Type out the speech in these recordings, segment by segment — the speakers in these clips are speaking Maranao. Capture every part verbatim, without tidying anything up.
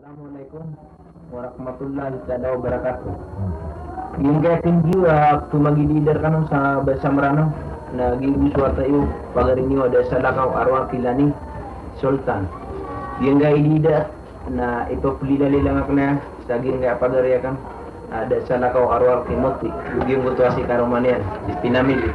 Assalamualaikum warahmatullahi taala wabarakatuh. Giyangkaya tig iyo a pmagidida rkano sa basa Mranaw na giyoto a wata iyo, pagari niyo a da Salakaw Arwah Kilani Sultan. Giyangkaya idida na ipaplilalilang akn aya sa giyangkaya pagari akn a da Salakaw Arwah Kimoti, giyangkoto a si karoma niyan, si pinamili.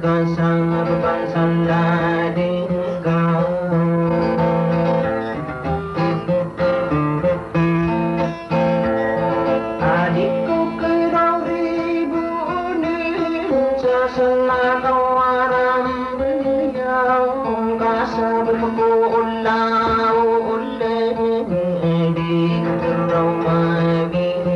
Kasang a pepasang dadi ka. Adi ko keraw ribo onen sa sena ka waram beyaw, ka sabet ko olaw olen di keraw mamikir.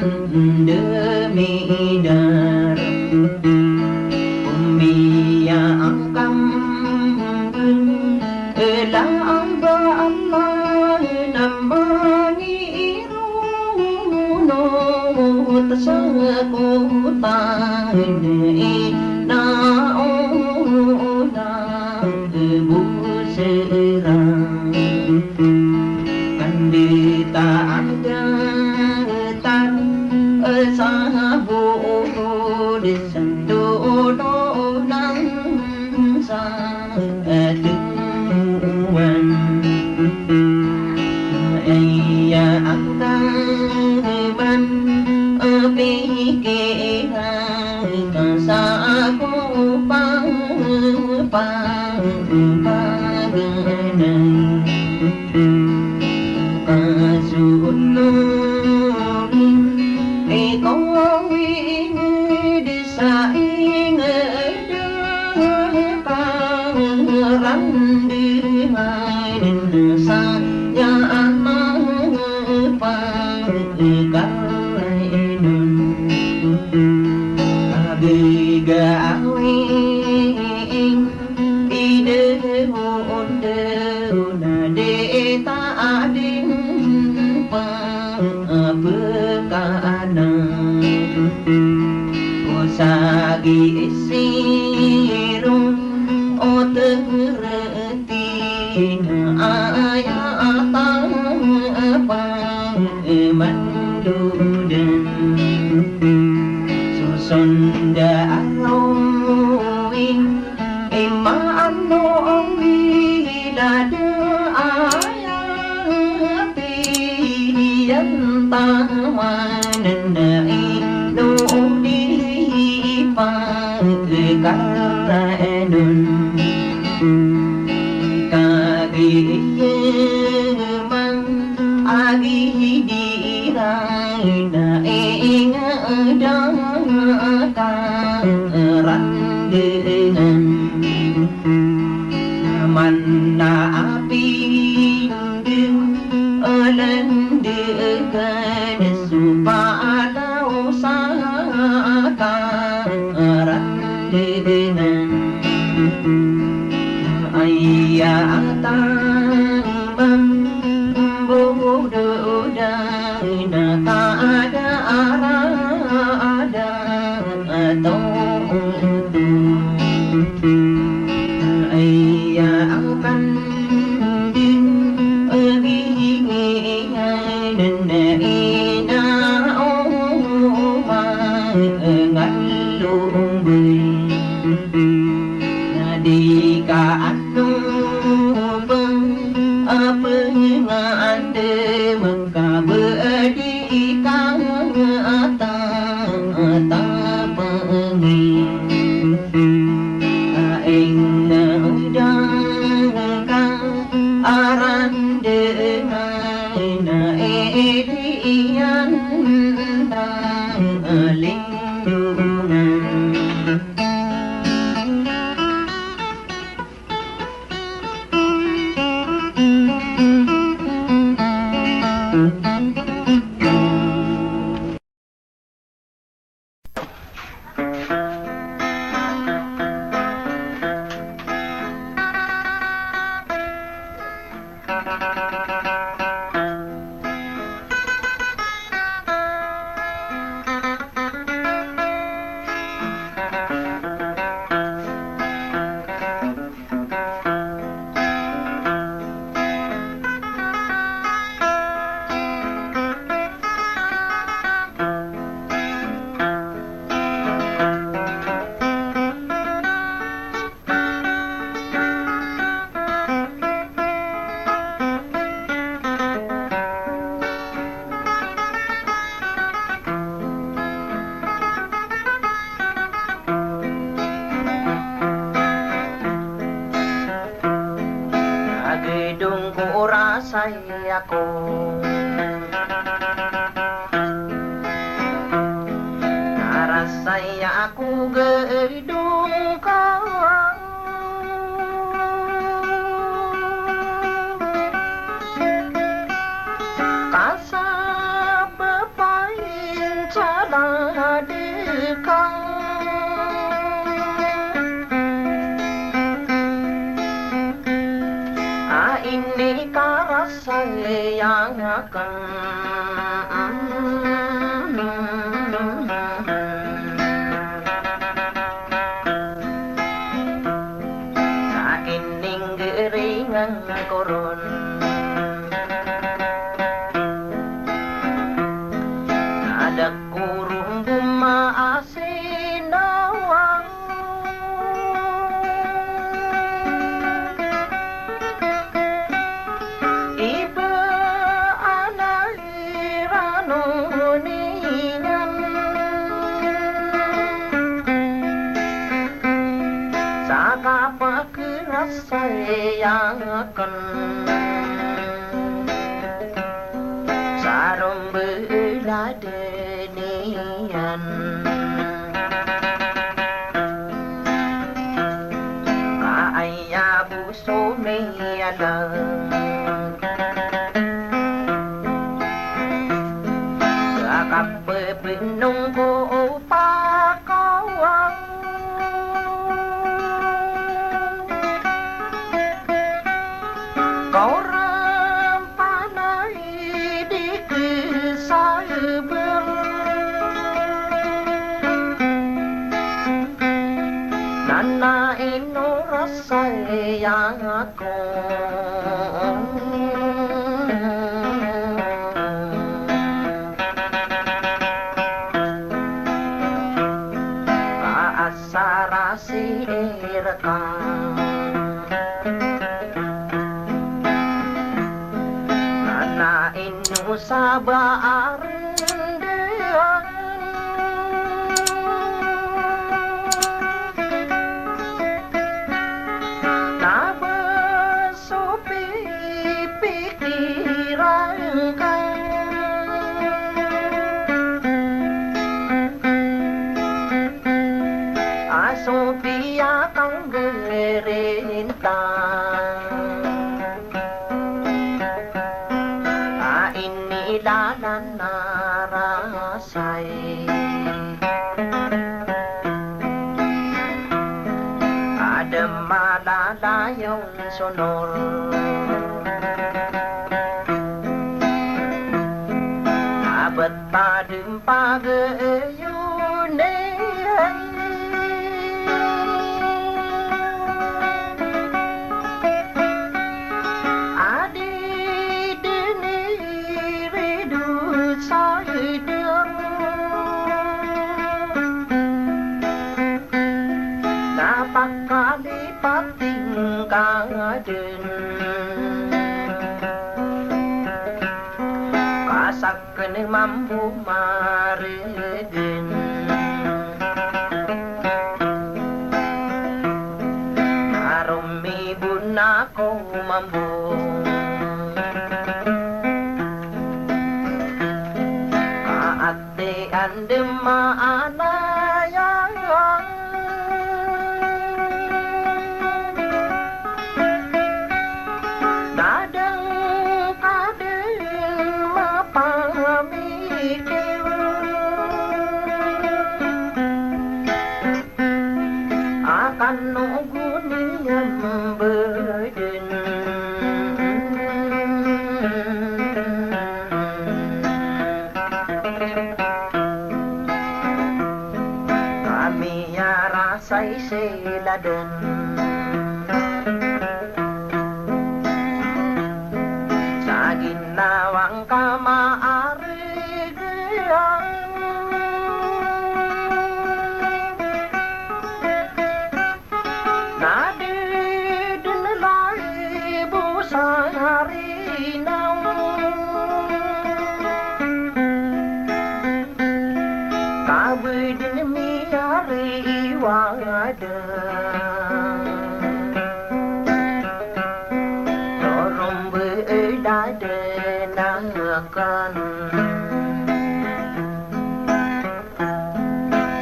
Demi dar umiya angkam bela aba Allah namani iruno tasakutani na ona busera. Kandita adatan sa bukod sa todonan sa temuan. Iya angkaman pikiran ka sa ako pangpaganay. Kaso ikaw inged sa inged ka randiman sa ya amang pangkalain. Agiga awing ideo deo na di ta adin pagkaana. O sagi isiro o tegereti na aya atang pang mandodan. Sosonda alawin imaan o bilad aya piyan taman na ino di pagkaranon. Kagiya man agi di iran na inged ka randiman. Aman na api di alandigan so palaw sa karandigan. Aya atang mambododan na ta ada arada. Aya akan di agi ina o ma ngalong bri. Na di ka ano bang apengande mengkabedi ka ata ata pengi. Aing na udang ka aran dengan na edian na lindungan. Agdong ko rasay ako. Narasay ako gdong ka. Kasabapay Sa kininggering angkoron, adak koron boma a sinawa. Iba a na iran o niyan sa kapakerasay aken sa rombelad niyan. Ka aya bo so miyalag sa kapepenong ko pakawang. Kaoran panay di kesaber. Nana ino rasay ako. Asara si reka. Nana ino sa ba a rendean. Na ba so pipikiran ka. A so piyakanggerin ta a inilalan a rasay. Aden malalayon sonor a bet paden pagayon e. Adi dini ridu sa idam. Na pakalipat ingka den. Kasak ken mambo maregen. Arom ibon ako mambo. Kaat di ande maana ya. Dadang ka den mapamikir. Akan ogo niyan beden. Kami ya rasay sila den. Sa ginawang ka maarigan. Na di den laibo sa rinaw. Ka ba den miyariwada. Sorong ba eda den akan.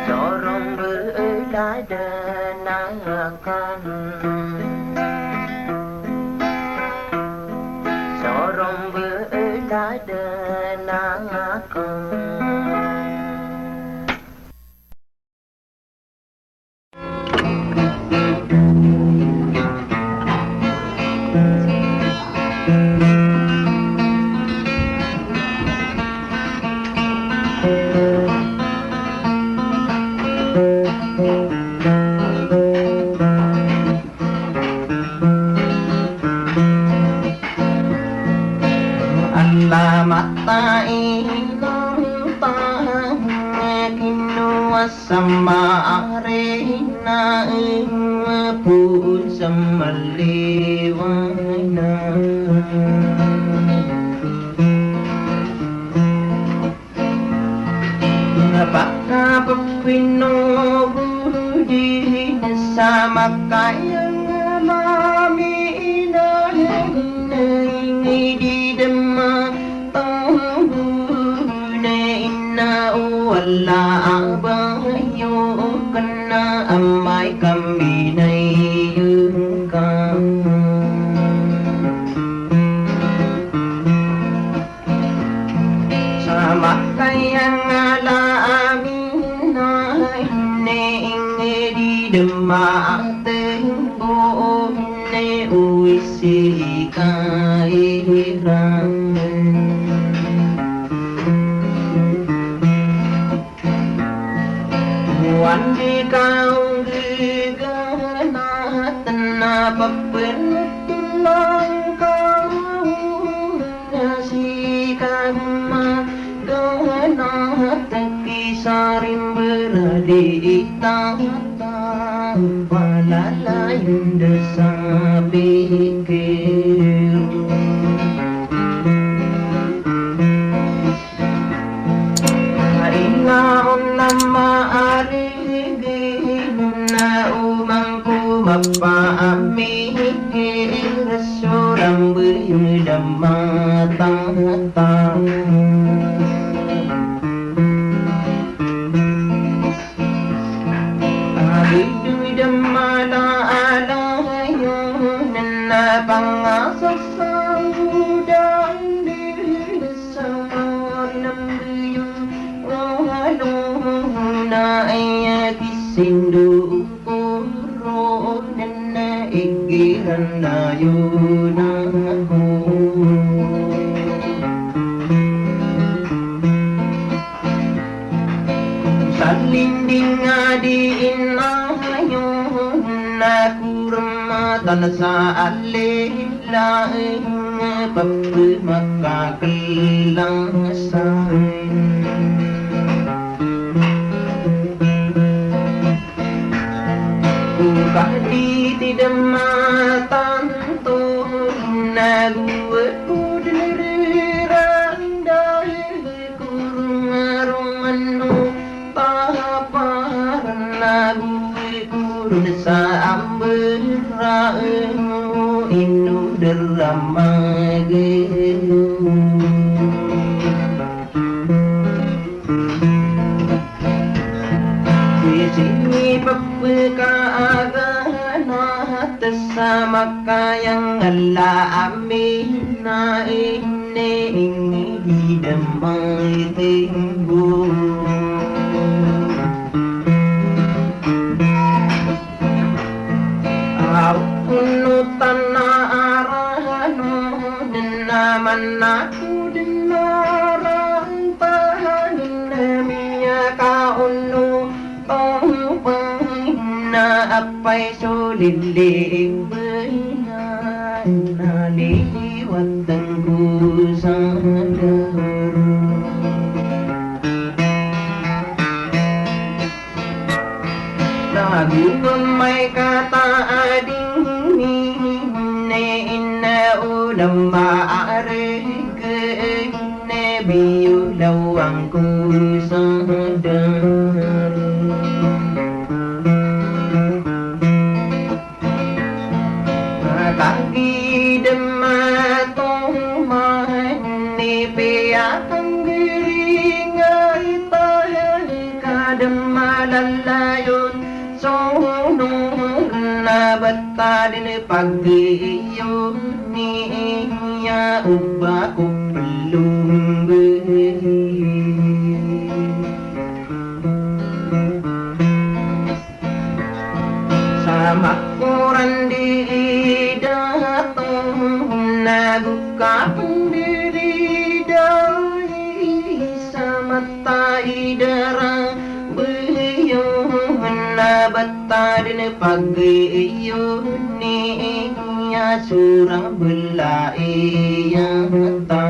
Sorong ba eda den akan. Sorong ba eda den akan. Inong tang kinowa sa maarina, poon sa maliwana. Pakapekwino bo di na sa makayang mami ina, ingedi dama tanggo na ina, o wala a bayo kena amay kami na iyong ka. Sa makayang ala amin na ine ingedi dama a tenggo ine o isi ka iran. Wan di ka onggeganat na papenot lang ka, na si ka goma ganat ki sarimber di itata, palalayon da sa pikir. Ina o na maarigin na oman ko mapaamikir so rambeyon da matangtang. Agidoy da mala a layon na pangasasawdan di sa mala a nambeyon. Walo na aya kisindog ko ron na igira na yon ako. Sa linding a di ina yon na korematan sa alilay, pepemakakelang sa. Ko kadi ti da matanto na gowad ko den reranda, ko rongarongan o paparan a gowad ko den sa ambera o ino da ramag. Sii pepekaaganat sa makayang ala amin na ine ingedi da maitenggo. Aw kono tana arano den a manako den a rantahan na miyakaono tongpang na apay so lilibena na liliwatan ko sa daro. Nago amay ka ta ading mini na ina o na maareg na biyo lawang ko sa daro. Makagidem a toman i piyakanggeringan i tahan ka da malalayon so nong na bata den pagiyon iya o ba ko pelombe. Sa makoran di dato nago kapenderiday sa mata i dara beyo na bata den pagiyo ni iya sorang belai iya ta.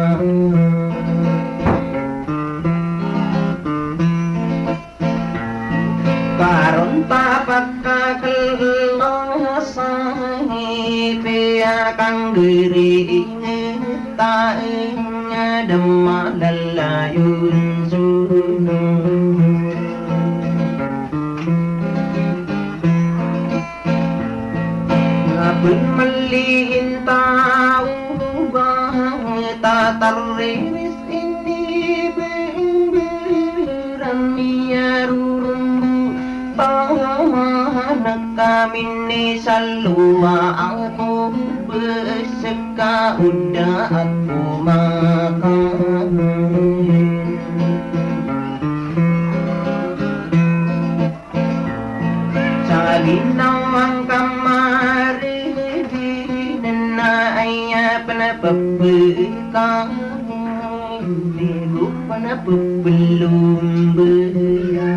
Tapak ka kelo sa piya kang giri ingeta ing da malalayon sono. Nga pemelihin tao ba tatarriris ini bemberan miyarorombo tawa na kami ni salowa ako beseka oda ako makan. Sa ginawa ngka maridi na aya pn a pepeka, di ko pn a pepelombeya.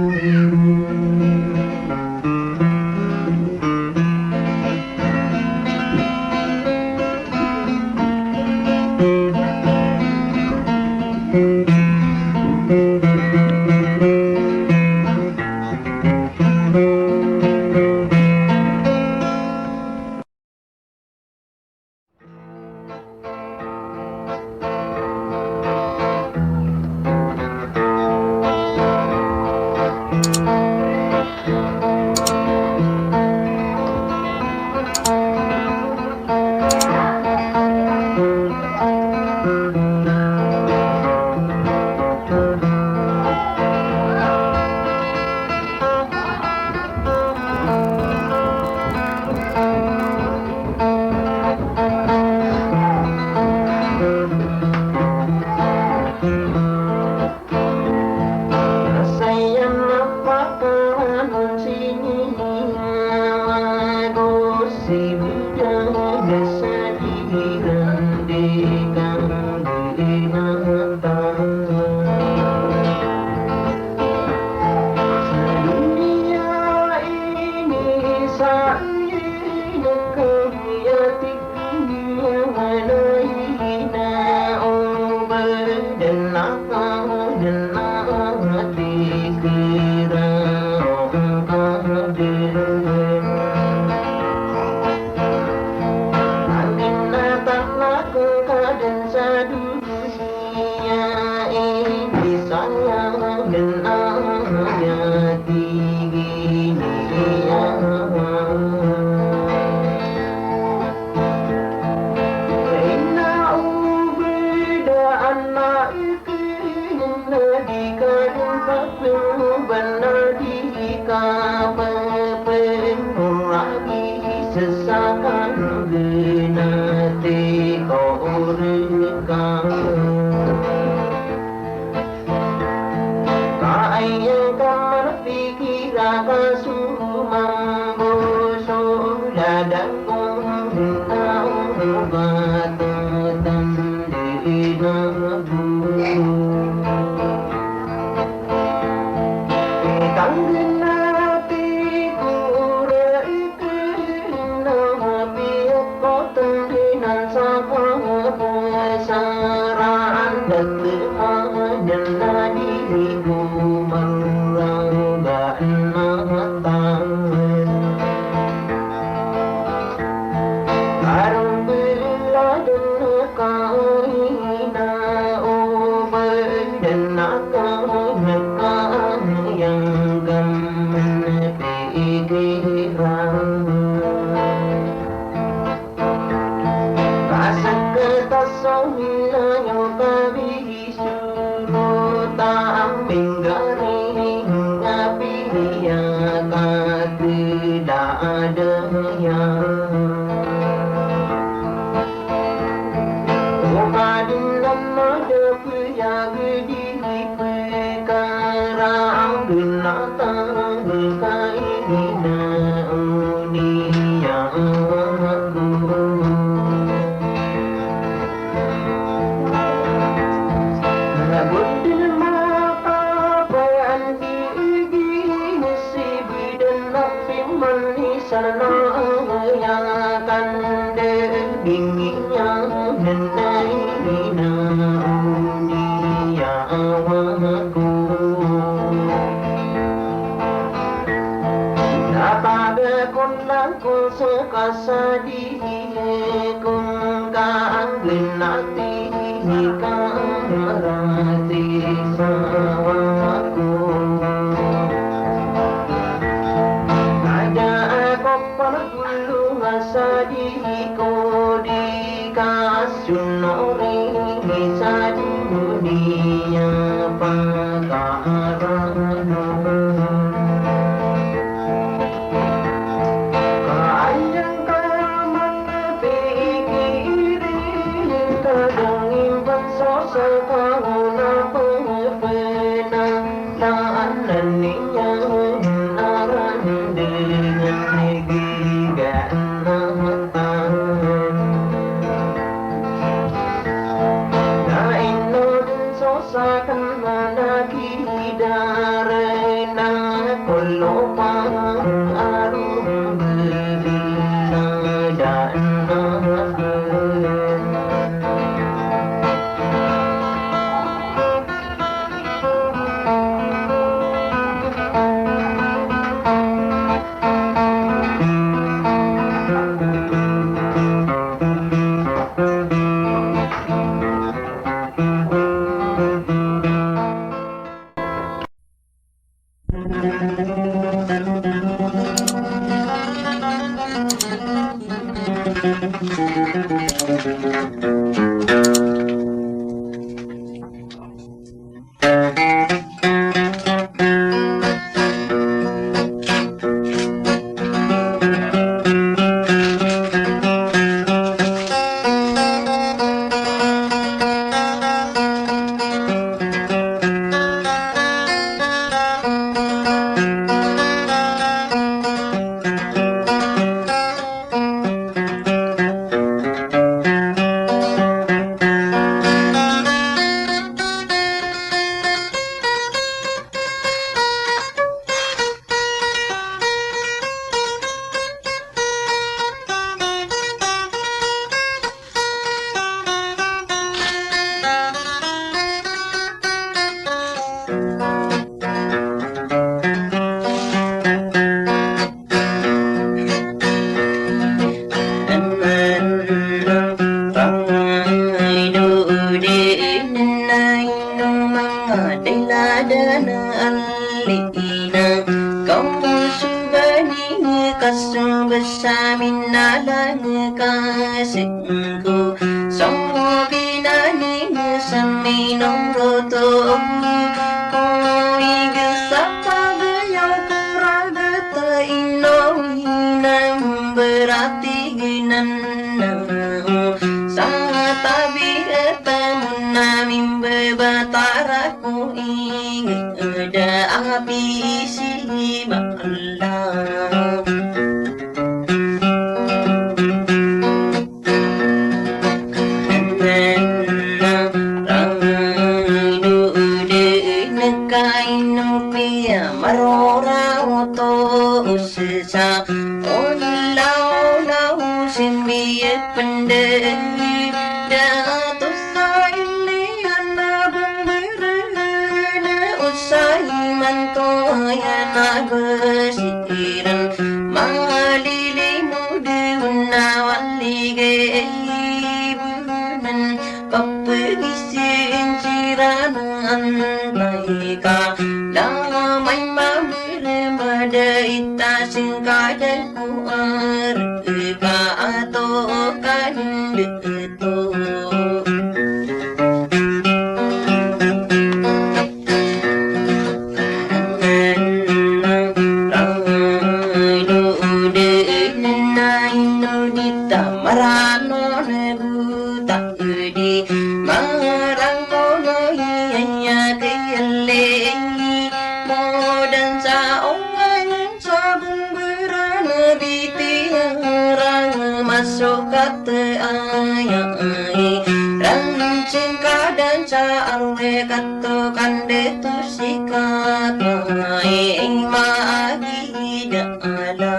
Ka aya ka marpikir a ka so mambo so lada ko dn a oba tatan dn a bo. Tanggi na ti ko rk na piya ko tndg nan sa ka psaraan da tmanan a di ko marangga na tan. Karong bela dn ka ina o beda na ka na ka yang gam pikiran. Ka sakit a so milayo ka bi Surota a minggaring a piya ka tda a daya. O kadnan a da piya gdi pkara a binatang ka ina o niya ko. Labud dn makapayaan di igi na si bdan a piman i sarna aya kandeg dingin iyan na ina o niya ko. Sa di ko kanggnati ka rati sa wako. Ada ako pangulong sa di ko di ka Sunori sa doniya pakaarano. Kaayang ka man pikirin, kadang imban so sa kaona pepena. Naan iyan aran dengan gigaan na matan. Na ino den so saken na kidarena kolopan aron bebena daan na. Kaw so bani ngka so basa minalang ka sii ko, so binani sa minomroto ko, iga sa pabayaw ko ragat a ino ina mberati ginan na o sa tabi a tamon a mimbebatara ko inged a api si bala. Rangdode nekaino piya marora oto osesa. Olaola o simbiya pendek dato sa iliyan a bemberana o sa imanto aya na besiran. Malilimod o na waligay ibunan papegisen siran antay ka lamay mamere mada ita singkadan ko areka ato kandeto. Rangdode nena ino dita marano nebuta di marangkono iyanya kiyaleng modan sa ongan sa bemberana bitiyarang masokat aya ay rang singkadan sa arwe kato kandeto sikato ay maagi da ala.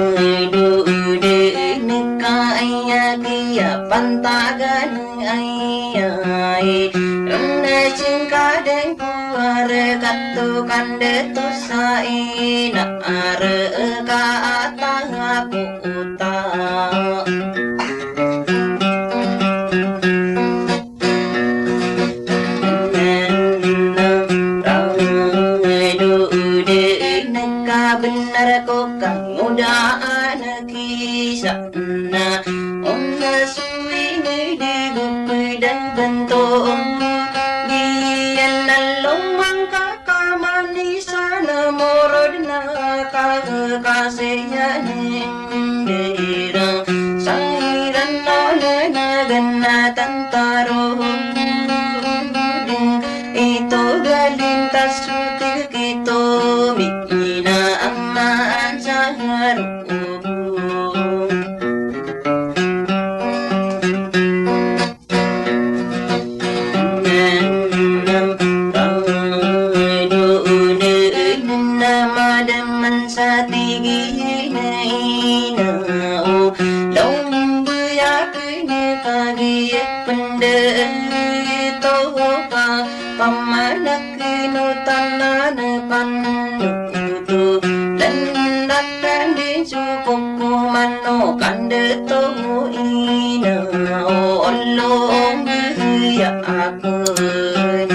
Rangdode neka aya kiya pantagan aya ay Ito sa ina a reka a takota. Rangay do dn ka bnar ko kangodaan ki sa na on na sowing di go pdan bnto. Giyanan lomang ka kamanisan a morod na kakasiyan. Dn dn sa iran na na na gana tantaro. Ito galintas so kikito mi ina aman sa haro. Sa tig iyan a ina o, lombeyak na kagiya pndito ka pamanak no tanan pando. Landak tandin so kokoman o kandito ina o, olong ya akn.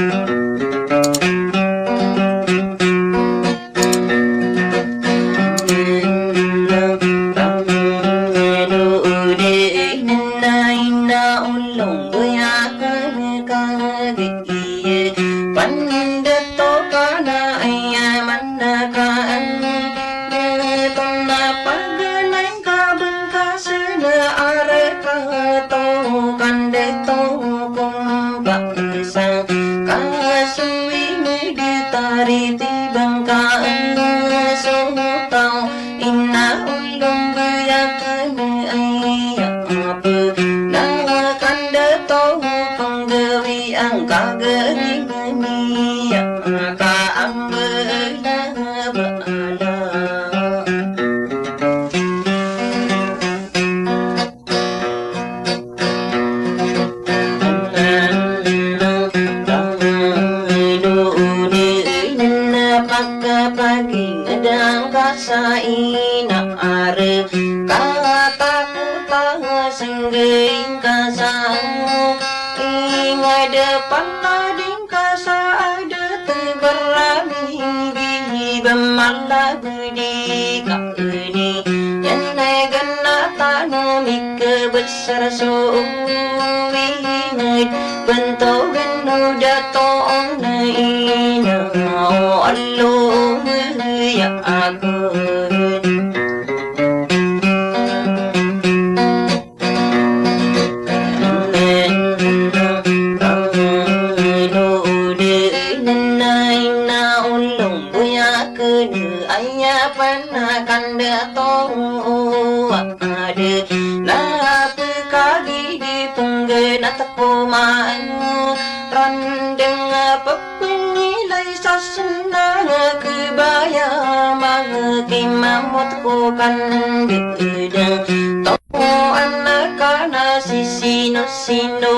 Ina olong ya akn kagi Iye, pndito ka na aya mandakaan. Dito na paganay ka bngkas na arka to kandito ko mpaksa. Ka so ingd tari tibang ka so taw. Ina olong baya kn aya pn na kandito pnggawii angka gari niya ka ambala bala. Pagkapaging adang ka sa ina are, katakota sanggaing ka sa ingd, panading ka sa adat, barami di ba malabdi ka ini. Yan ay ganatan a mikbsar so ingd, bantogan o dato na ina o along ya akn. Ina olong baya kn aya pn a kandito a da na pkagidi pnggnat ko maan randang a pepengilay sa sena kebaya mangkimamot ko kandida. To anak a na sisino-sino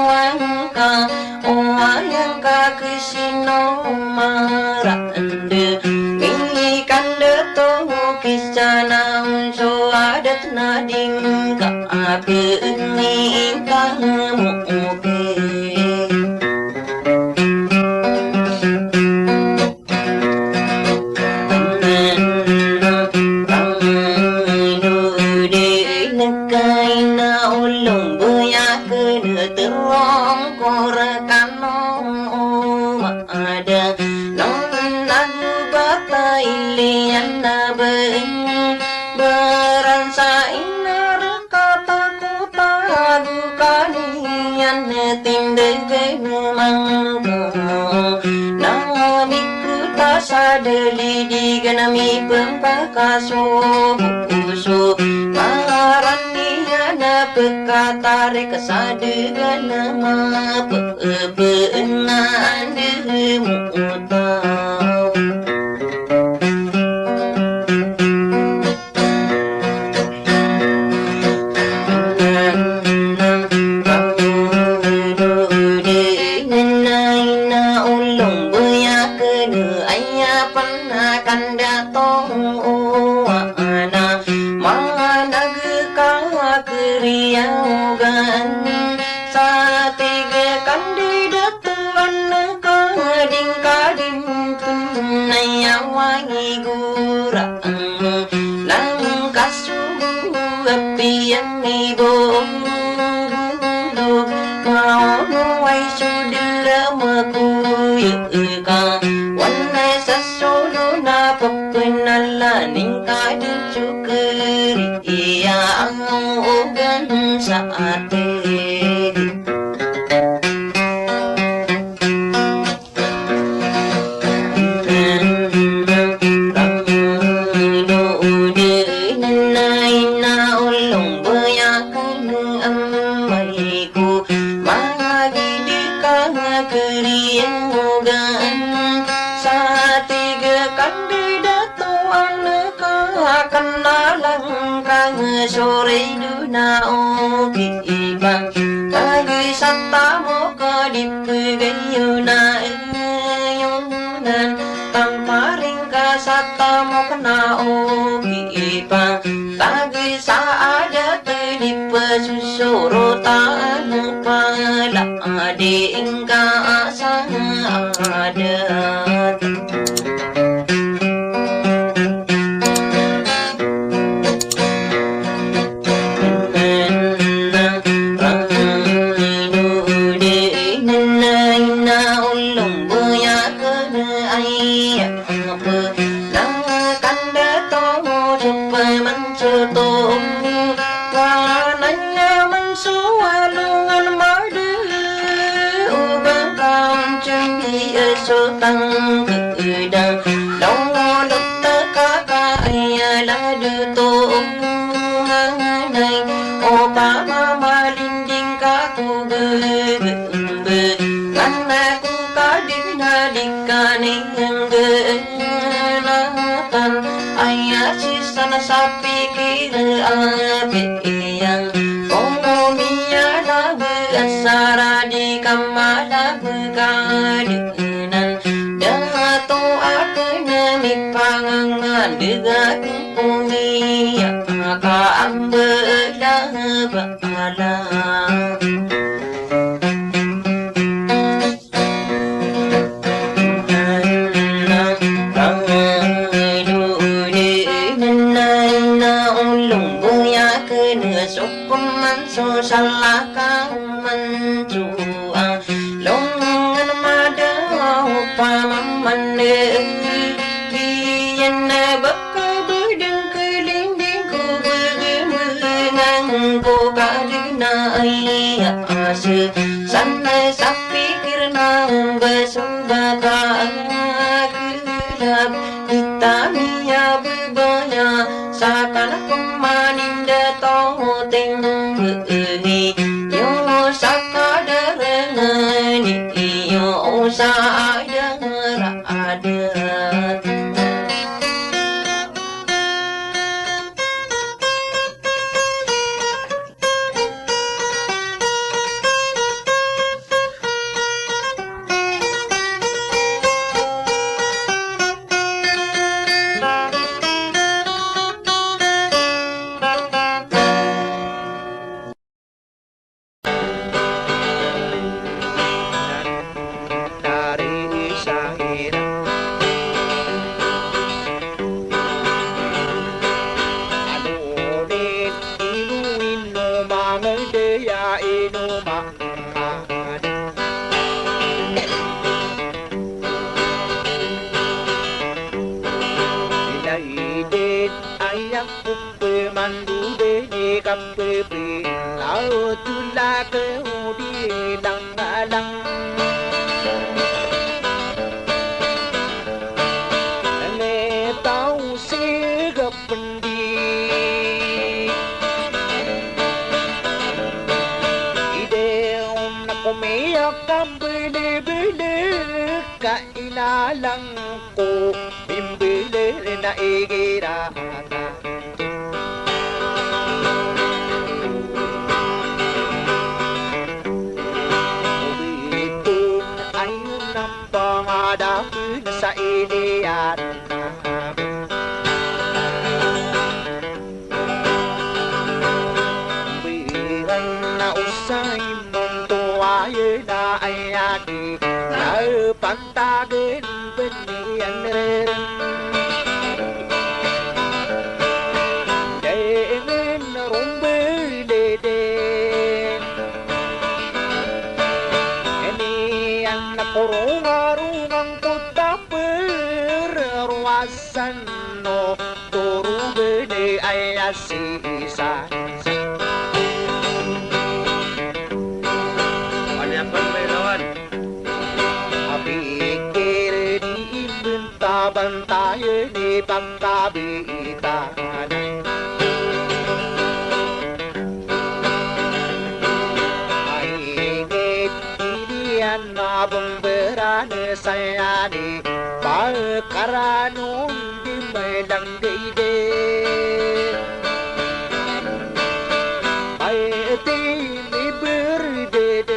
angka, o ayang ka kesino maranda. Mikandito kisana on so adat na dingka a keni ka moke. Ina olong baya kn terong ko rekano mada. Non ago bata iliyan na beng baransa ina reka takota ago kaniyan tindegen mangka. Na mikota sa dalidigan a mipempakasobo so maran iyan a pekatarik sa degan a mapepeen a andemota. Ina olong baya kn ay Iya ogaan sa tig ka dn datoan ka, di ngka dn pn aya wangigoran. Na ngka so apiya mibolog, maono ay so dlm ko aya ka. Wan sa solo na pepnala, di ngka dn so kariya ogaan sa atd. Manga gid ka kariya ogaan sa tig ka dn datoan ka, kna lang ka soray dn a opipan. Tagisa tamok a di pgayo na iyonan, tamparing ka sa tamok na opipan. Tagisa adat di pzosorotan, pala di ngka sa adat. Soto, wa na aya man so alongan mada o ba ka mtsambi a so tangkda. Lolot ka ka aya lado to, hanay o pamamalinding ka ko gagamba. Ngana ko ka di na di ka niyan ganatan, aya sii san sa pikir a piyang. Kono miyalabg a sara di ka malabg a dn anan. Da to akn a mipangangan dga ko miyaka a mbala bala. Sanay sa pikir na ba so ba ka klab, di ta miyababaya sa kala pman i da to tenggi iyo sa kadarangan iyo sa adaradan. Pman dn di kapphla ko di langalang. Litaw sii ka pndi. Ida on ako miyakablbl ka inalang ko bimbln a igira. Ito ay na pangadapn sa iliyan. aya sisasa. Aya pn mailawan a pikir di ibntabantay ini pangkabita. Ay, ingit iniyan a bmberan saya ni pakaran on di medang gede. Ay, ti miberdede.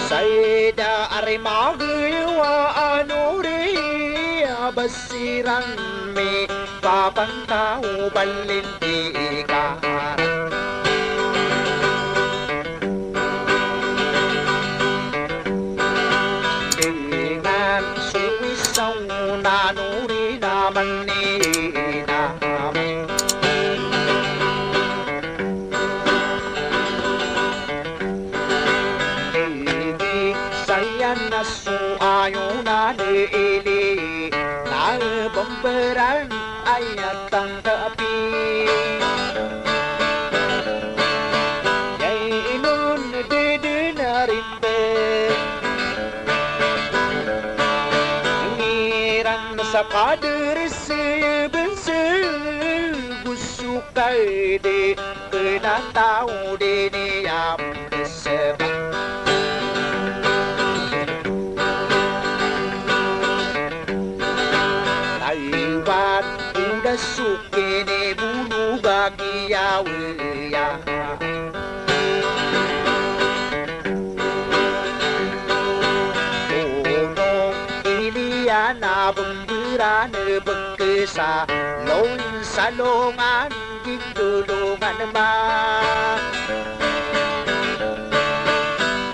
Saya da ari magiwa ano ri a basiran mi papantaw balinti ka. Dengan suwi sa unano ri naman ni naman. Saya na so ayonan i ili na bambaran aya tangkapi. Yainon dede na rimbe ngiran sa kader se bense gusukay de. Kena taw di niyan beseba. Taiwan, uda so kinibono ba giyawiya. Kono iliyan a bemberan bekesa lon salongan gintolongan ma.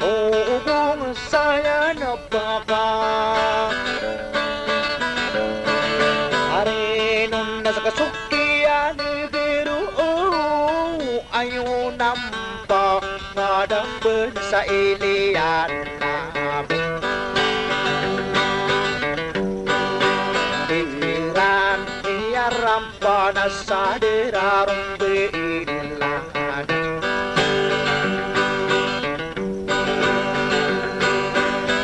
Ogong saya na paka. Ari non na sakasokiyan gero ayo nampa ngadamben sa iliyan na. Biran iyaram Panasadera rombe ilan.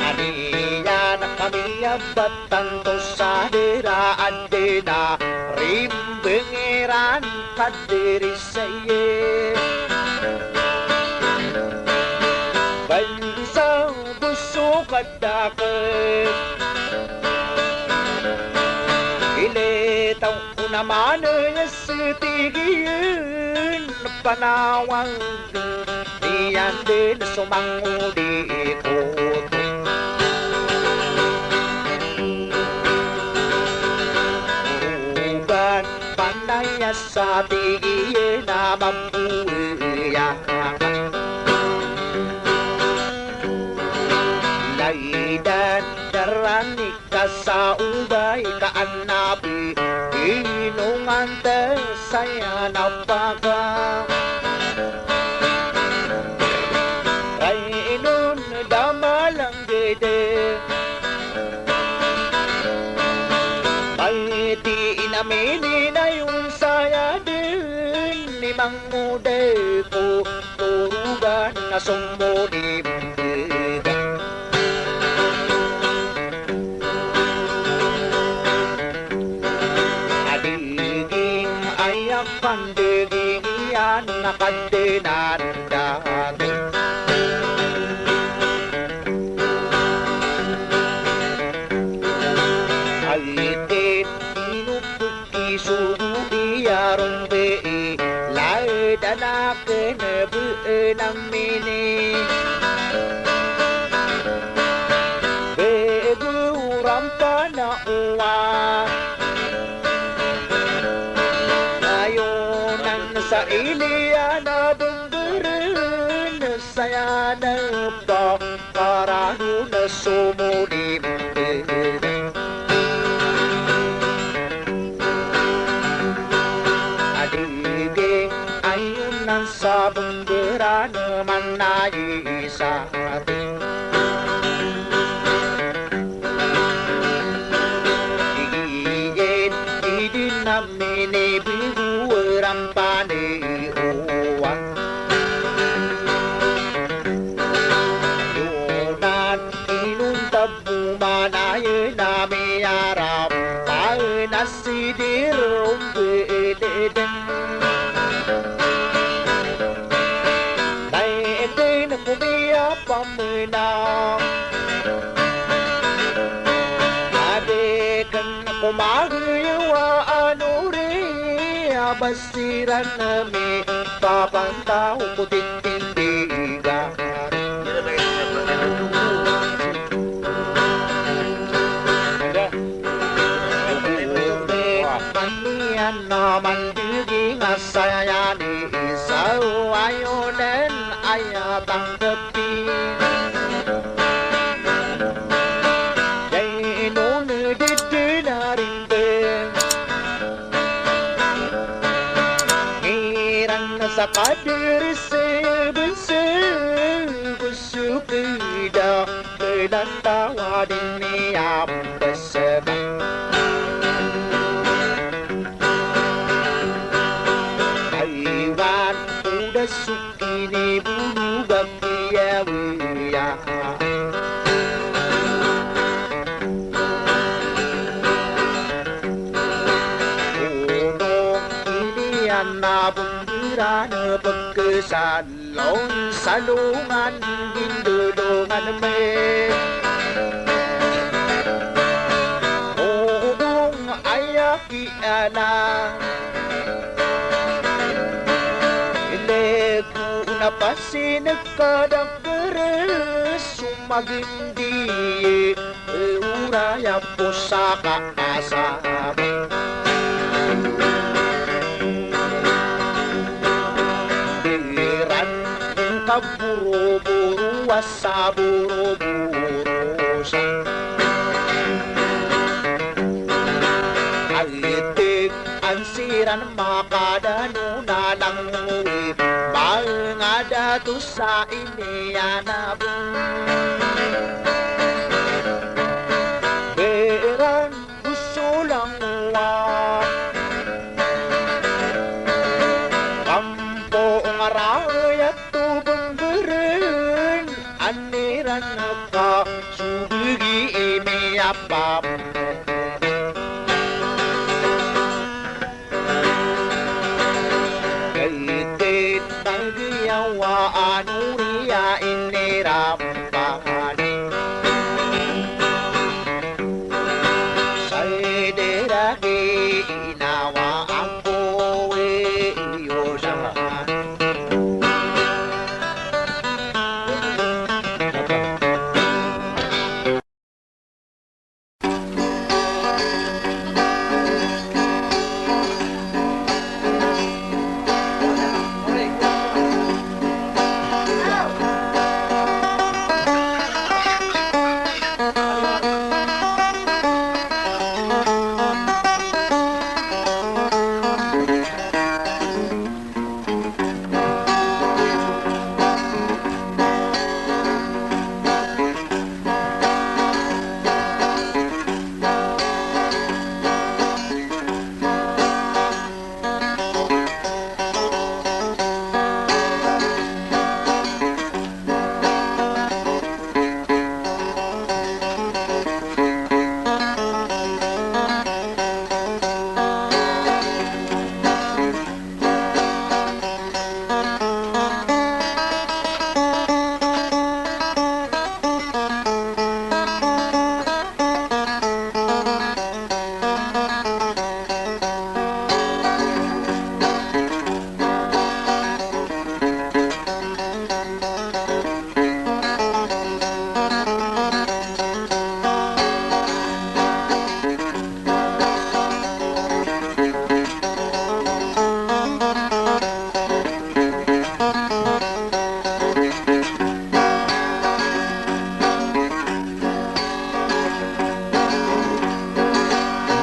Aniyan kami a batan to sadera adena rimbengeran kadiri saye. Bansa buso kadake. Ile taw Ona manaya setigiyan panawag iyan den so mangodi koto. Oban panaya setigiyan a mamboya. Laidan darani Kasaobay ka a nabi, inongan ta saya na paka. Rainon da malanggede. Maiti inamini na yon saya den i mangode ko Torogan a sombo di mbega. Adeging aya pandeging iyan a kadenan dati. Aliten inopek Isogo iya rombe i laidan aken beenam ini. Bego rampan a owa. Ayonan sa iliyan a bemberen saya na ba Karado na somoni. Adeging ayonan sa bemberan manaya sati. Igiyen Minibigo ran paniyowan. Yonan inonta bo manay na miyarampaen a sidir ombeleden. Naiten ko miyapamena. Adeken ko mageyawa ano ri a bas siran a mipapantaw ko titindigan. Aniyan a mandeging a saya ni isa o ayonen aya tangkepin. Jay ino ne deden a rimben. Ngiran sa kadir sebensebes so keda belantawa di miyambesebang. Kaiwan oda so kinibolog a kiyawiya. Ono iniyan a bomberan a pekesal lon salongan gindodongan me. Ogong aya kiana. Ileko na pasineg ka da keres so magendi. Ora ya posaka asaba. Diran ka boroboro a sa boroboro sa. Aitik an siran makadano na langowi. Mangada to sa iniyan a bo. Beran ko solangowa. Kampo ngaraya to bemberen. Aniran ka so begi i miyapam. Kaitit a giyawa a noriya inirampani. Sa idira ginawa a kowiyosan.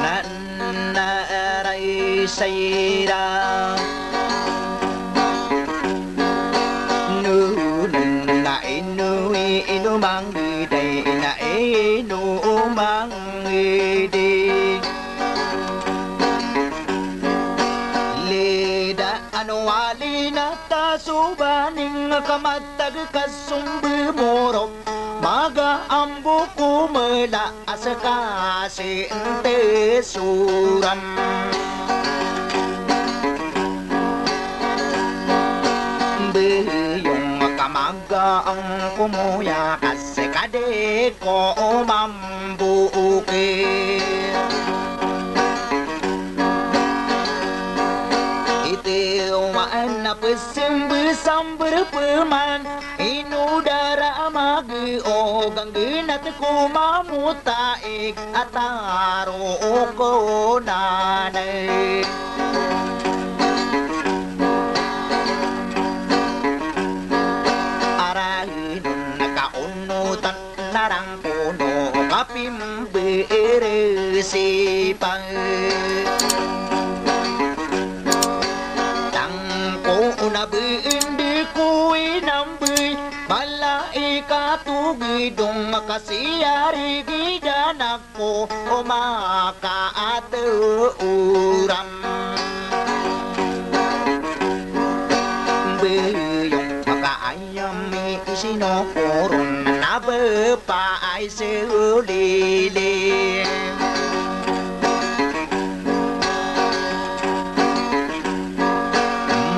Na, na, ray saya. No, na, ino, i, ino, mang, i, day, na, ino, mang, i, day. Ano a linata so baning ka matag ka sombemoro, maga ambo ko mela a seka sente soram. Beyong ka maga ang komoya ka seka de ko omam buki. Iti o maan a pesembesamber peman, ino dara a magi o ganggenat ko mamotaig a taro ko nanay. Aray non na kaonotan narang kono kapimberesipan. Tangko na bende ko inambey, malaikat o gedong makasiyari gidanak ko makaatoram. Beyong makaayam i sinokoron na bepaay solili.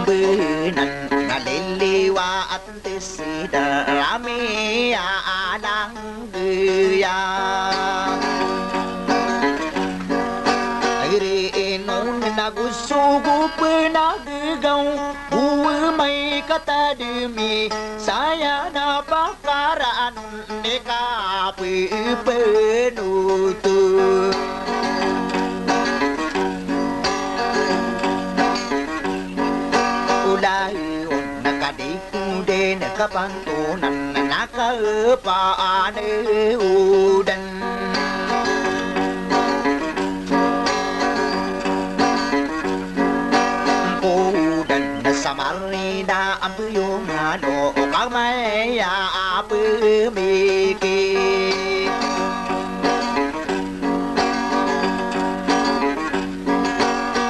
Benan na liliwa at tesi da rami a alang Iya. Iri inon na goso go penagegaw, o amay katademi saya na pakaraan di kapepenoto. Olay on na kadi ko den kapantonan na kapaanay o den. Ko den sa marida a beyong ano o kamay a pemiki.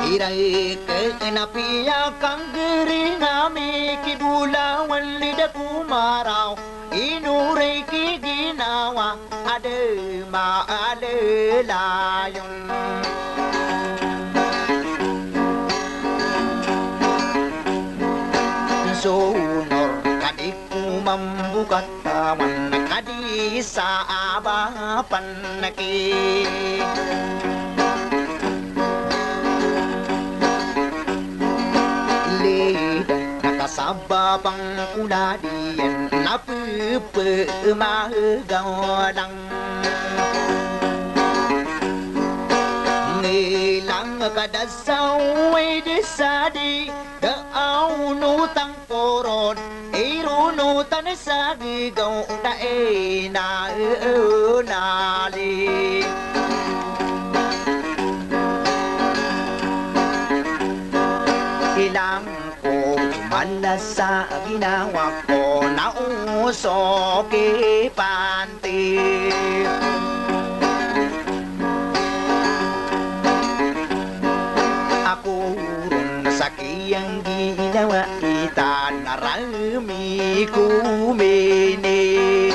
Iray ke na piya kanggeri ngami kibolawan lida ko maraw, ino ray ki ginawa a da malalayon. Sonor kadi ko mambo katawan kadi sa abapan ki. Lida na kasababang ko ladiyan na pepemagalang. Ngilang ka da sa oway di sa di da a onotang koron, ironotan sa gigaw na inanali. Ilang ko malas sa ginawa ko na oso ki panti. Ako ron sa kiyang ginawa itan a rami ko mini.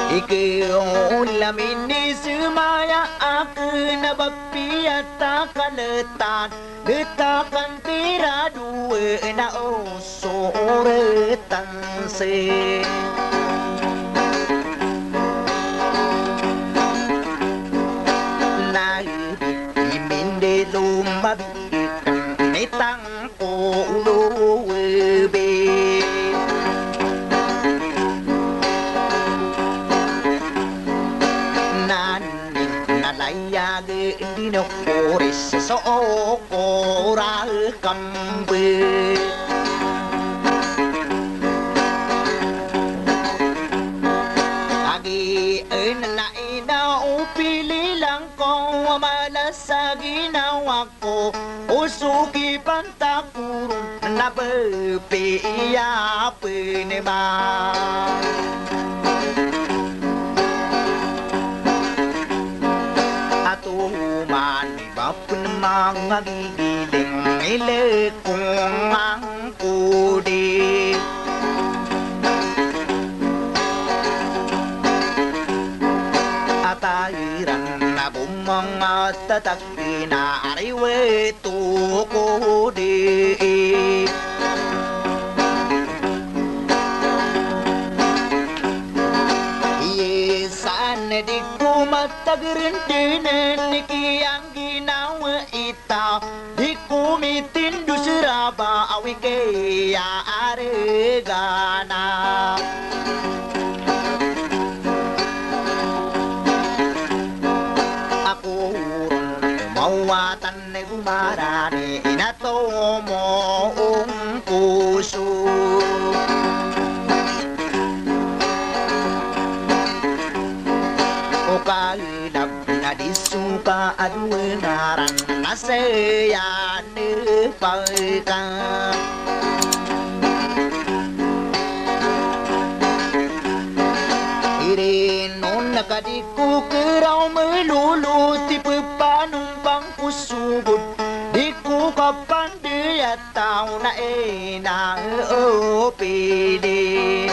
Ikaw lamin i semaya aken a ba piyatakanetan, letakan tira dowa na osoretan se. Na di imindelo mabi ikan mitang ko olowe be. Nani na layag di no koris so okora kambe. Agi en na ina o pililang ko a malas sa ginawa ko, oso ki pantakoron na bepiya penema. Ato Manga gigiling ilekong angkodi. Atairan na gomang a tatak ina ariwet o kodi. Isan di ko matag rentenen kiyang ginawa ita, di ko mitindo seraba awi kaya aregana. Ako ron mawatan Gomarani ina tomo ong koso. O kalab na di so ka a dowa ngaran na saya nepaka. Irin on na ka di ko keraw melolot i pepanompang ko sogod, di ko kapandey a taw na ina opidi.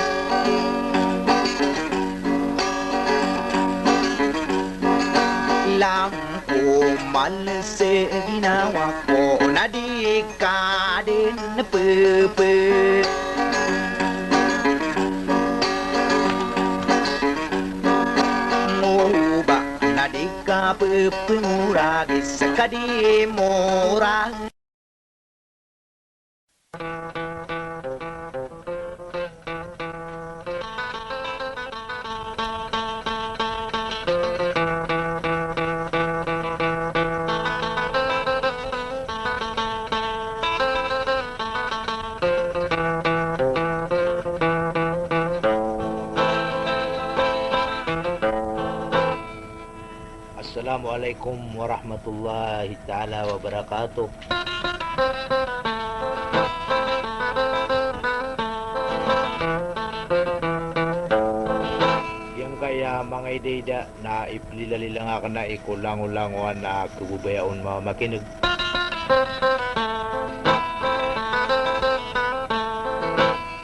Lam ko malese ginawa ko na di ka den pepe. Ngoba na di ka pepengoragi sa ka di mora. Assalamu alaikum warahmatullahi taala wabarakatuh. Giyangkaya manga ida-ida na iplilalilang akn a iko langolangowan a khababayaan on mamakineg.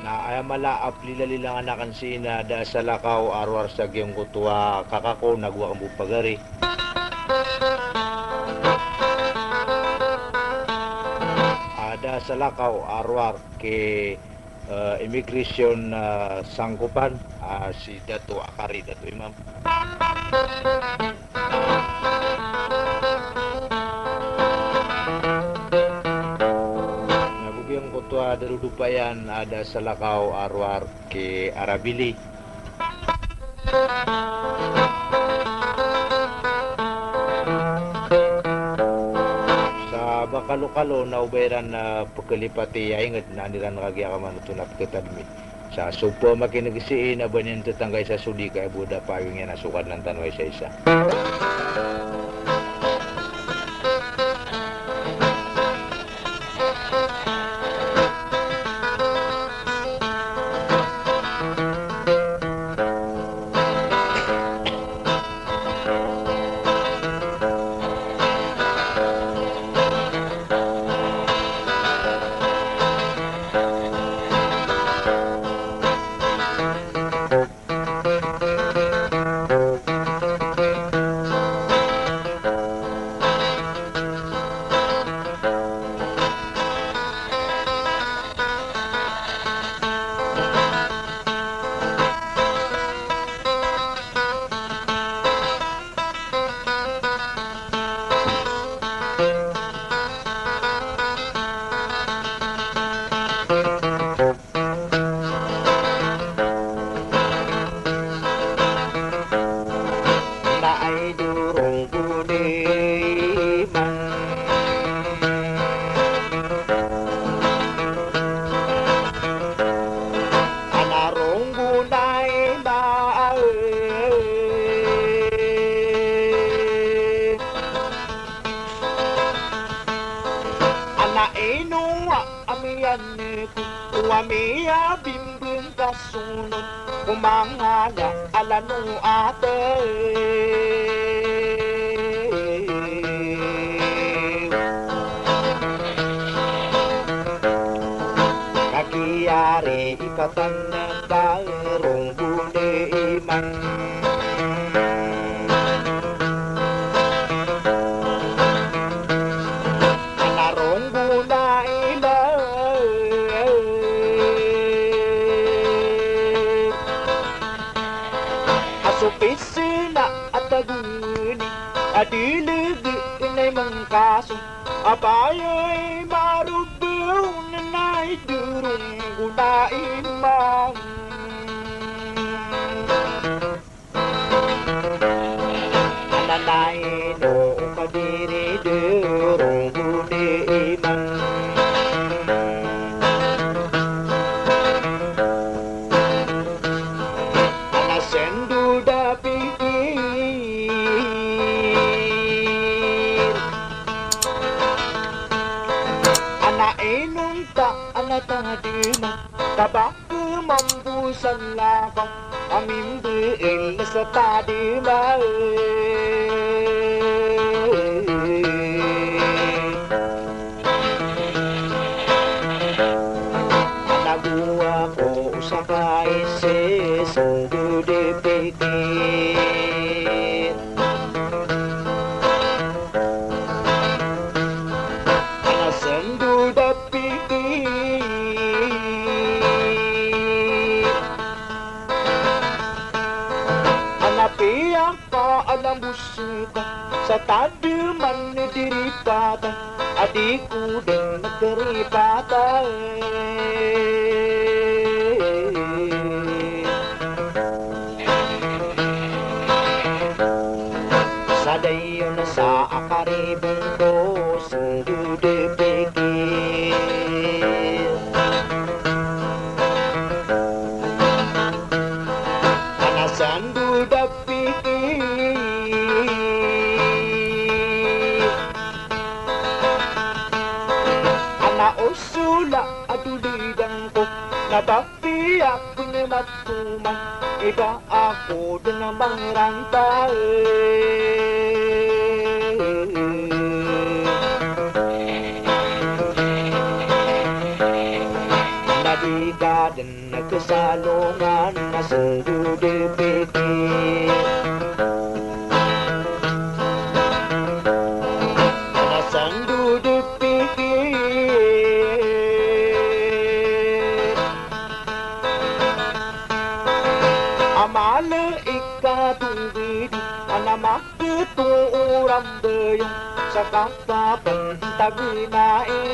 Na aya mala a plilalilangan akn sii na da a salakaw a rowar sa giyangkoto a kaka ko nago akn bo pagari. A da a salakaw a rowar ki, eh, Immigration, eh, Sangkopan, ah, si Dato Akari, Dato Imam. Na bo giyangkoto a darodopa iyan a da a salakaw a rowar ki Arabili. Sa ba kalokalo na o ba iran, ah, pkhalipati a ingd na an iran kagiya kaman oto na pkhatadmi. Sa so pamakineg sii na ba niyan tatanggai sa sodi ka aya bo da pawing iyan a so Kadnan tano a isaisa. Na ay dorong ko di man. Ana ronggo na iba. Ana ino a Amiyan ko wa miyabimbing ka sonon ko manga ala no ate. Katan ka Ronggo Naiman. Ana Ronggo Naiman. A so pisna a tagoni a di lagi inay mangkaso. Abaya i marobong na i Ronggo Naiman. Ana na ino ka di ri di Ronggo Naiman. Ana sendo da pikir. Ana inonta, ana tadima, ka ba kemambo sa lakaw a mimbeel sa tadima. Ana go ako sa kaisisendo di pikir. Ana sendo da pikir. Ana piyaka a lambos ka sa tadima ni di ripatan a di ko den keripatan. Sa dayon sa akaribong ko sendo di pikir. Ana sendo da pikir. Ana osola a dolidan ko na ba piya ko ni matoma, iba ako den a mangranta. Na di ka den kesalongan na sendo di pikir. Na sendo di pikir. A mala i katongkidi, ana makito o rambayong sa kapapantag na i.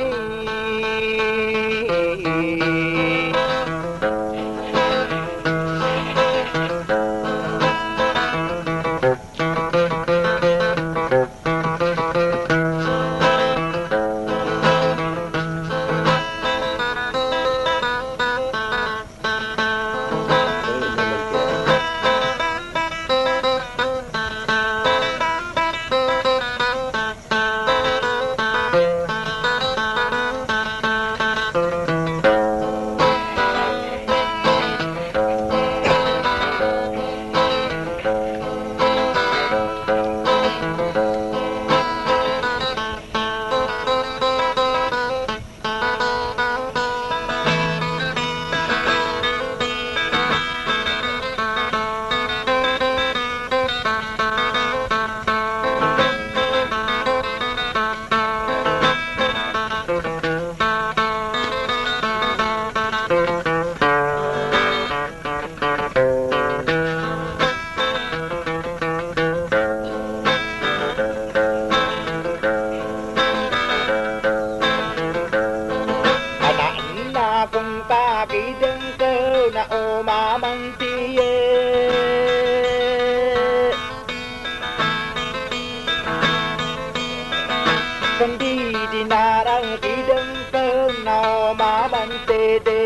Ana ina kon pakideng ko na o mamantiye. Kandidi na rakideng ko na o mamantiye.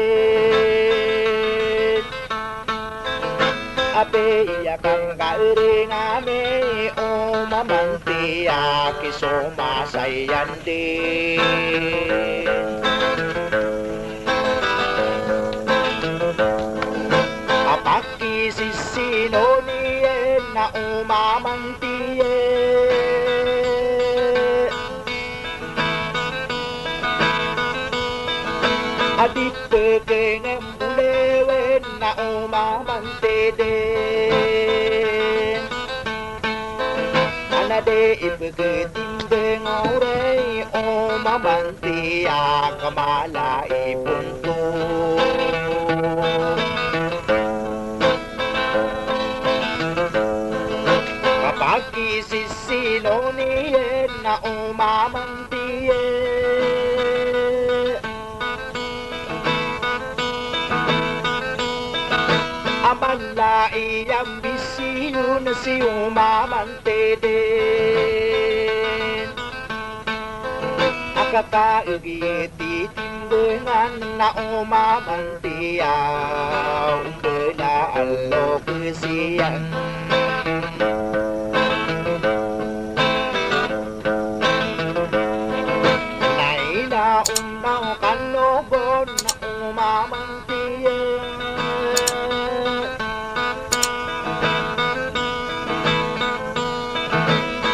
Apiya kangkaring ami o mamantiya ki so masayandi. Apakisisino niyan na o mamantiya. Adi pekeng embule o mamanti dn. Ana di ipgtimbang o ray o mamanti a kamala i ponto. Kapag isisilon iyan na o mamanti a mala i ambisyon si o mamanti dn. A kakagiya i titimbangan na o mamanti a ombala a lokes iyan. Na ina on na o kanogon na o mamanti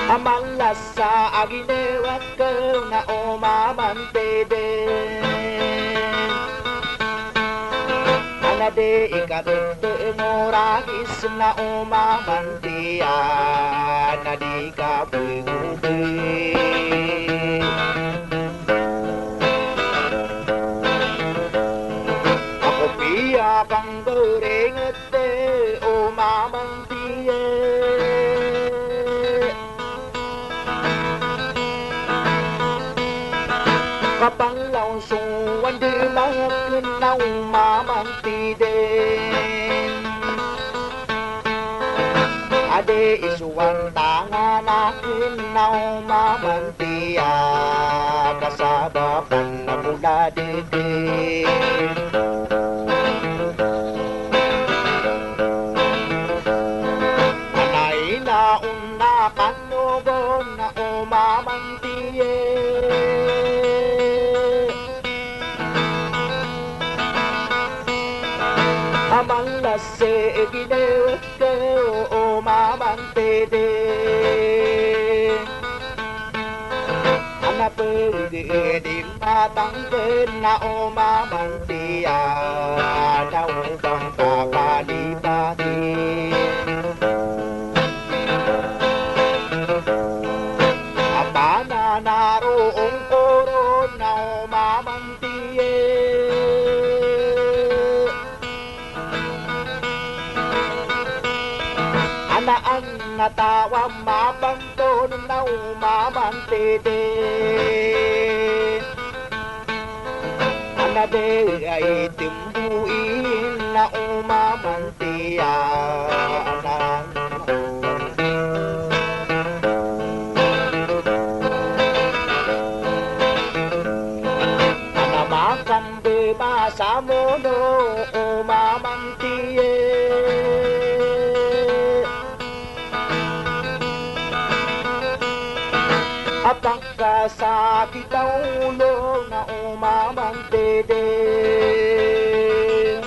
a mala sa ginawa ko na o mamanti dn. Ana di ikatete mo ragis na o mamanti a na di ka pegobey. Ako piya kanggoringet o mamanti e. Kapanglaw so wandemang aken na o mamanti dn. A di isowan tangan aken na o mamanti a kasabapan ako na dede. Ana ina on na kanogon na o mamanti e. A mala sa ginawa ko o mamanti dn. Ana pegedi matangken na o mamanti a na o bang kakalipati. A pananaro o korona o mamanti e. Ana an na taw a mapanton na o mamanti dn. Ana di a itemboin na o mamanti a. Ana Ana makan di masamono o mamanti e. A pangkasakit a olo na o mamanti dn.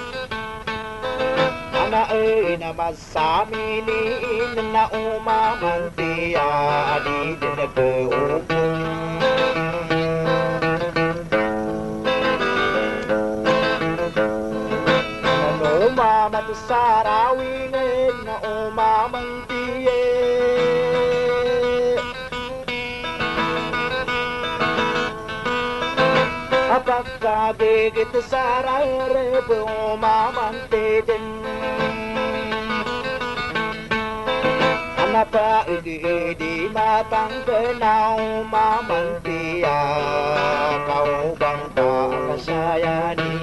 Ana e na mas Sa miniin na o mamanti a di dn poopo. Ano mamat sa rawingen na o mamanti e. A pagkagigit sa rareb o mamanti dn. Ana paidi-idi matangken a o mamanti a kaobang ka a kasayani.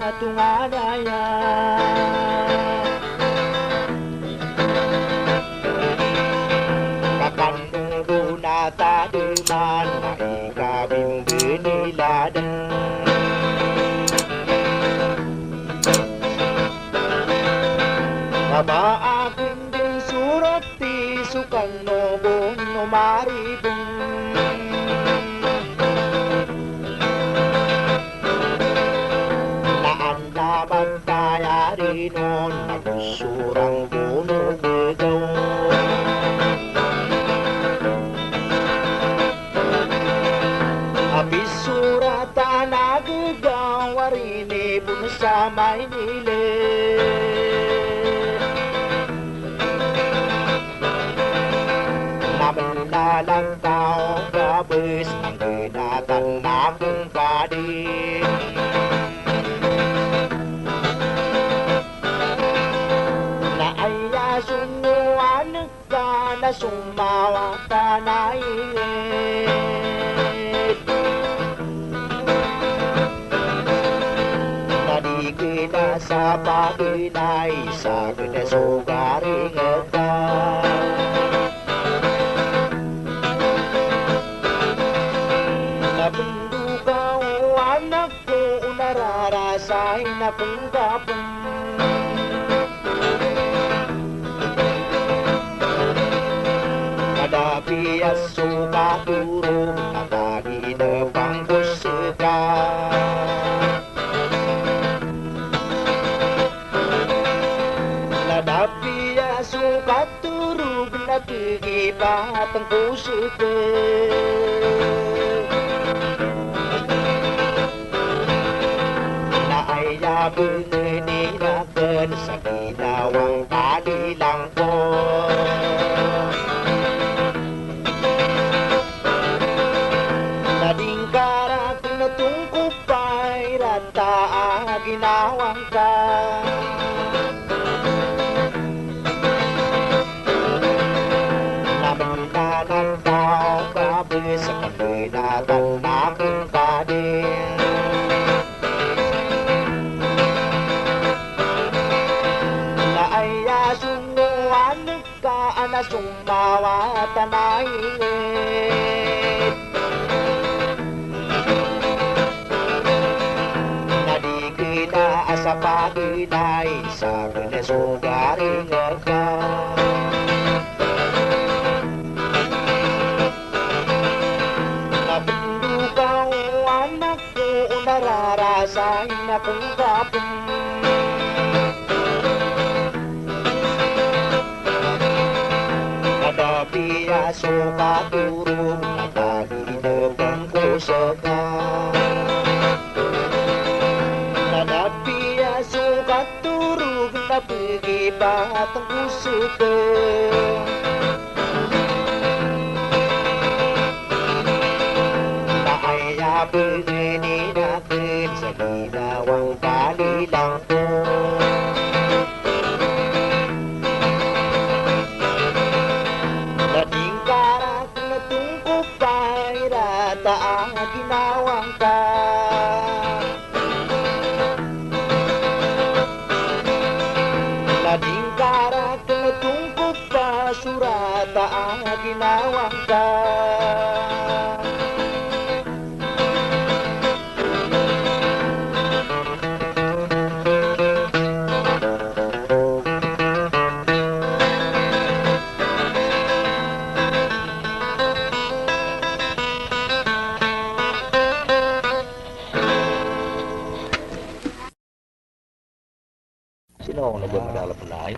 Tonganaya. Ka kano bo na tadman na ikabimbini ladan. Ka ba akn dn so rati so kano bo no maribn. Na anda matayari non na go sorang bo no begaw. Apiya so rata na gegaw a rinibon sa Maynila. Na mnalangkaw ka bes na nggenatan akn padi. Na aya songowan ka na somawatan a inged. Na di kena sa paginay sa kena so garing ka. Na pndoka o anak ko o nararasay na pnggapn. Ka da piya so katorog na pagina pangkos ka. Na da piya so katorog na pegipatngkos ka. Na aya bngeni rakn sa ginawang kalilangko. Na di ngka rakn tongkopa i rata a ginawang ka. Na mnanantaw ka bes ka mnatan akn padi. Na aya songowan ka na somawatan a inged. Na di kena sa paginay sa kena so garing ka. Na pndoka o anak ko o nararasay na pnggapn. Ka da piya so katorog na pagina pangkos ka. Ka da piya so katorog na pegipatngkos ka. Na aya bngeni rakn sa ginawang kalilangko. Na di ngka rakn tongkopa i rata a ginawang ka. Na di ngka rakn tongkopa so rata a ginawang ka. Sino na ba madalap na ay?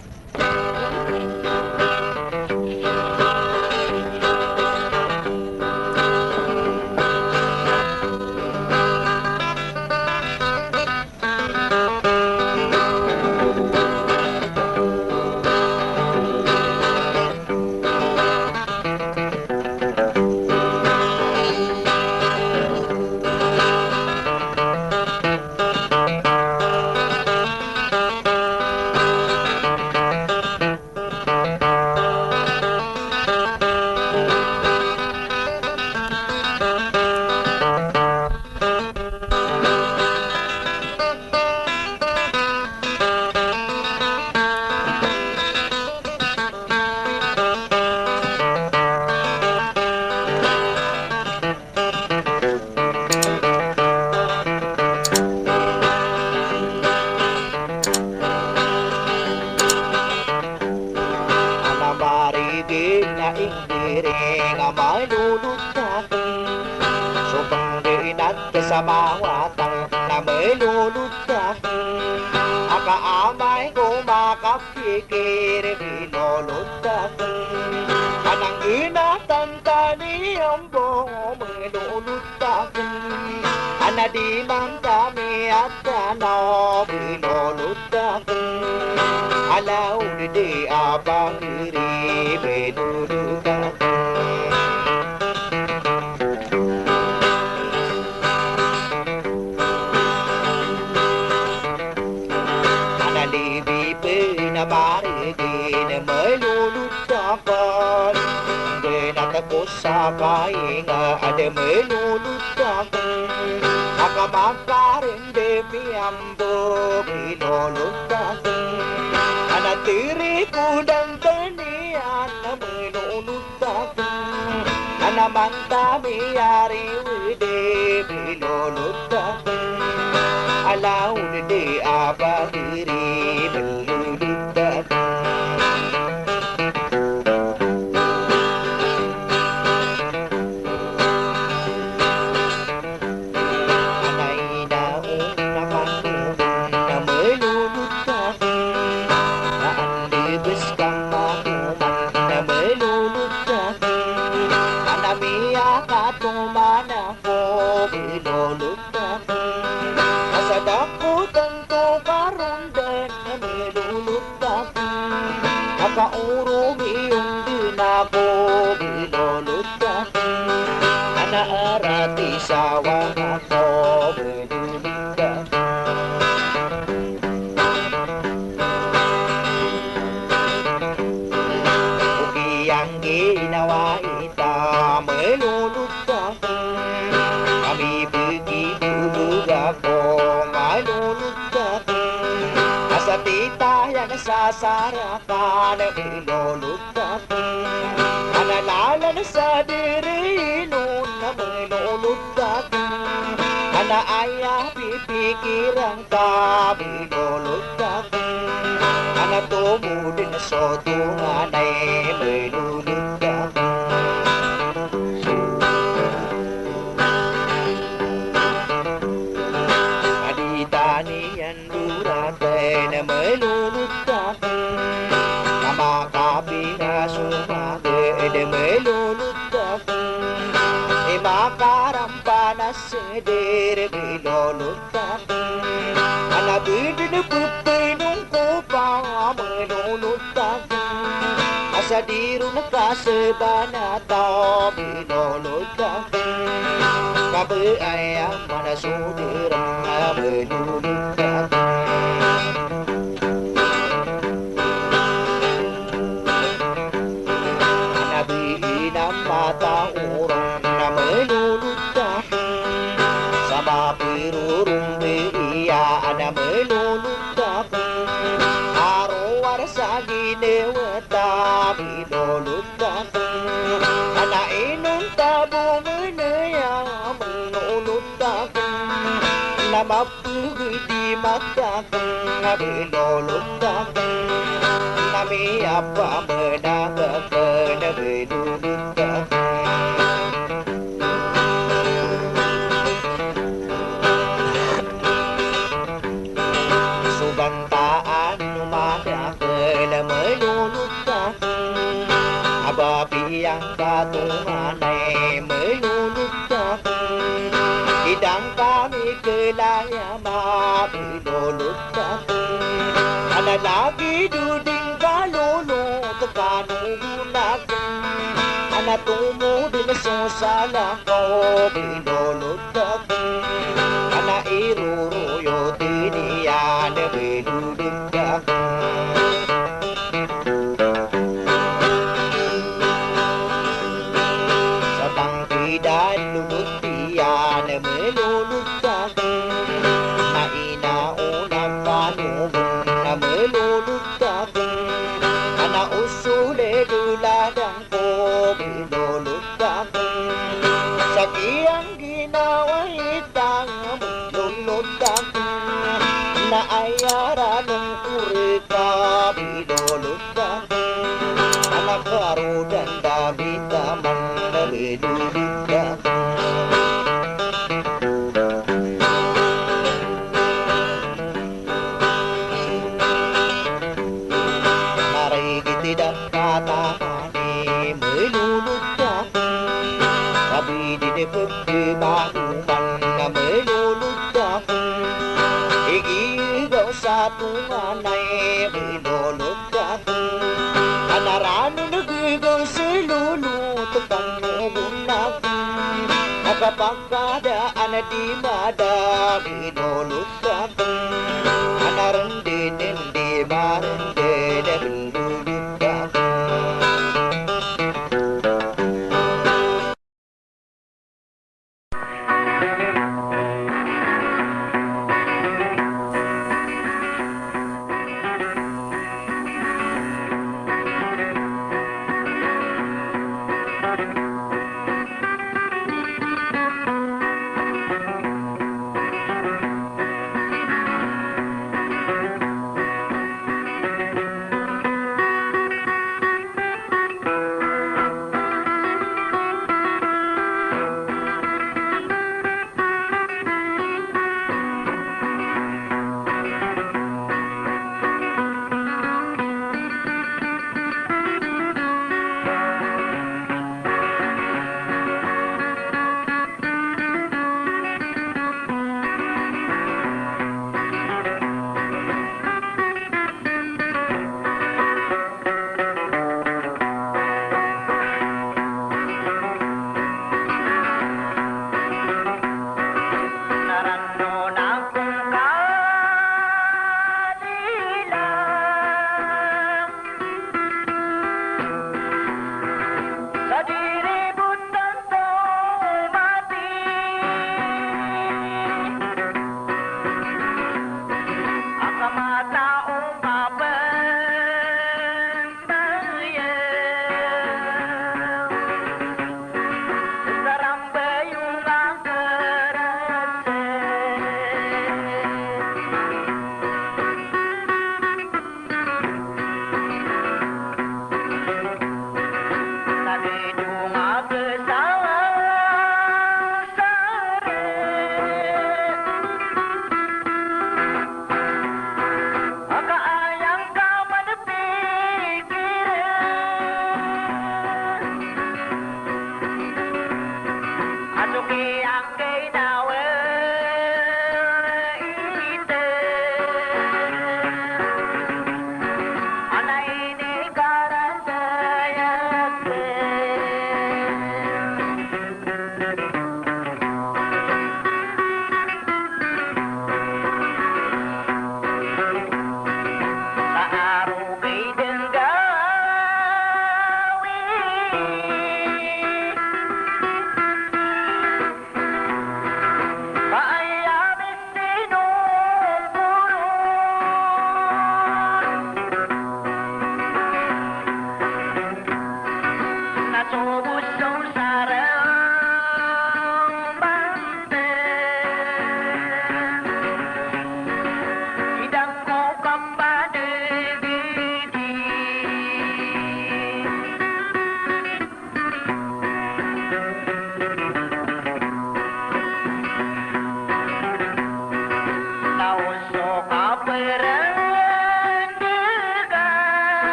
Imbireng a malolod akn so pngginat sa mawatang na malolod akn. A kaamay ko makapikir, bilolod akn. Anang ginatan tani ambo, malolod akn. Ana di man kami a tanaw, bilolod akn. Ala o di di a pagiri, bilolod akn. Ana libi pn a margin, malolod akn. Ginat ko sa kainga, a da malolod akn. A kamakarin di miyambog, bilolod akn. Ana tiri ko dantaniyan, malolod akn. Ana manta miyari widi, bilolod akn. Ala o di di a pagiri, bilolod akn. Ana ina o na manogon na malolod akn. Na andi bes ka makoman na malolod akn. Ana miyakatoman ako, bilolod akn. Asa da ko tanto karondan na malolod akn. A kaoromiyon dn ako, bilolod akn. Ana arati sawa ako, bilolod akn. O giyangkinawa ita, malolod akn. Kami begi bolog ako, malolod akn. Asa titayan sa sarakan, bilolod akn. Ana lalan sa dirinon, malolod akn. Ana aya pipikiran ka, bilolod akn. Ana tomod na so tonganay, malolod akn. A di taniyan doratay na malolod akn. Ka makapinasomagad, malolod akn. I makarampa na seder, bilolod akn. Ana beden a pepenong ko pa, malolod akn. Asa di ron kasebanata, bilolod akn. Kabeaya mana so derang, malolod akn. Ana bii na mataoron na malolod akn. Sa mapirorombiya na malolod akn. A rowar sa ginewata, bilolod akn. Ana inonta bo menaya, malolod akn. Na mapegedi matakn, bilolod akn. Na miyapamenagakn, bilolod akn. So bantaan o madakl, malolod akn. A ba piyangkatonganay, malolod akn. Idang kami kelayaman, bilolod akn. Ana lagid o di ngka lolot, kanogon akn. Ana tomod na so salakaw, bilolod akn. Ana iroroyot iyan, bilolod akn. Sa tangkid a lolot iyan, malolod akn. Na ina o na panogon, na malolod akn. Ana o soled o ladang ko, bilolod akn. Sa kiyangginawa ita, malolod akn. Na aya ranon ko reka, bilolod akn. Ana karodan da Lolot akn. Marigit i da kataman i melolot akn. Sabi di di pegemaoman na melolot akn. Igigaw sa tonganay melolot akn. Anarano na gigaw sa lolot akn, ogon akn. Nakapag Kada ana di mada, melolot akn. Ana rndn di marndn, melolot akn.